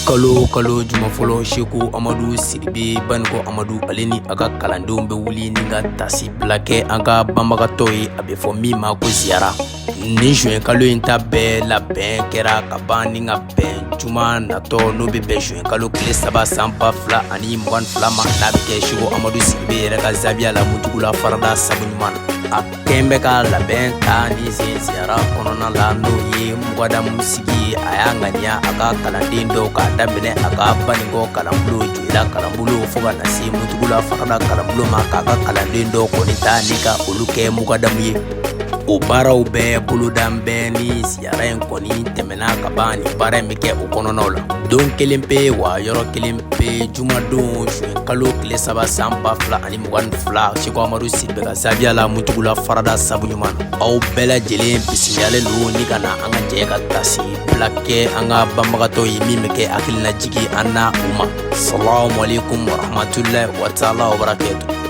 Kalo kalo juma fɔlɔ, Seku Amadu Sidibe Banikɔ Amadu, ale ni a ka kalandenw bɛ wuli ni ka tasibila kɛ an ka banbagatɔ ye, a bɛ fɔ min ma ko ziyara. Ni juin kalo in ta bɛɛ labɛn kɛra ka ban ni ka bɛn juma natɔ, n'o bɛ bɛn juin kalo tile 3 san 2022 ma, n'a bɛ kɛ Seku Amadu Sidibe yɛrɛ ka zabiya la, Mutugula farada sabu ɲuman na. A kɛn bɛ ka labɛn ta ni sen ziyara kɔnɔna la, n'o ye mugadamu sigi ye. A y'a ŋaniya a ka kalanden dɔw k'a daminɛ a ka Banikɔ kalanbulon, Joyila kalanbulon, fo ka na se Mutugula farada kalanbulon ma, k'a ka kalanden dɔw kɔni ta ni ka olu kɛ mugadamu ye. O baaraw bɛɛ bolodan bɛɛ ni ziyara in kɔni tɛmɛna ka ban, ni baara in bɛ kɛ o kɔnɔnaw la don kelen pe wa yɔrɔ kelen pe, jumadon juin kalo tile 3 san 2022, Seku Amadu Sidibe ka zabiya la, Mutugula farada sabu ɲuman na. Aw bɛɛ lajɛlen bisimilalen don ni ka na an ka jɛ ka tasi bila kɛ an ka banbagatɔ ye, min bɛ kɛ hakilinajigi an na u ma. Salamu aleykum warahmatulahi wa taala wabarakatu.